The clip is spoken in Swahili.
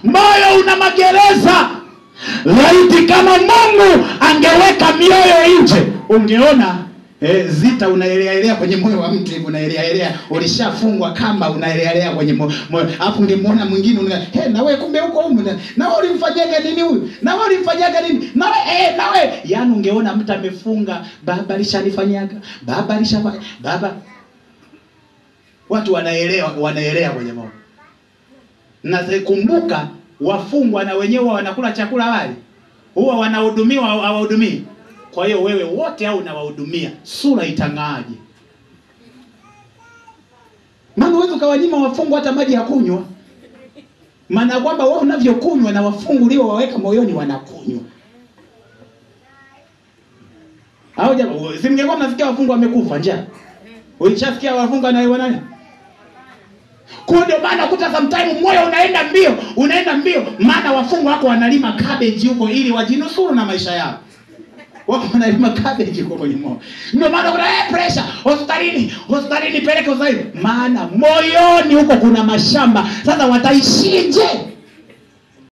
Moyo una magereza. Laiti kama Mungu angeweka mioyo nje, ungeona zita unaelea kwenye moyo wa mtu hivi, unaelea, ulishafungwa kamba, unaelea kwenye moyo. Alafu ungemuona mwingine hey, na wewe kumbe huko huko, na wewe ulimfanyaga nini huyu? Na wewe ulimfanyaga nini? Na wewe na wewe, yaani ungeona mtu amefunga, baba alishanifanyaga, baba alishafanya, baba. Watu wanaelea kwenye moyo. Na kumbuka wafungwa na wenyewe wanakula chakula wale. Huwa wanahudumiwa au hawahudumii? Kwa hiyo wewe wote au unawahudumia, sura itang'aaje? Maana wewe ukawanyima wafungwa hata maji ya kunywa. Maana kwamba wewe unavyokunywa na wafungwa ulio waweka moyoni wanakunywa. Au jamaa, si mngekuwa mnasikia wafungwa wamekufa njaa? Ulishasikia wafungwa na nani? Kwa ndio maana ukuta sometimes moyo unaenda mbio, maana wafungwa wako wanalima cabbage huko ili wajinusuru na maisha yao. Wako wanalima cabbage huko kwenye moyo. Ndio maana kuna pressure hospitalini, peleke hospitalini. Maana moyoni huko kuna mashamba. Sasa wataishije?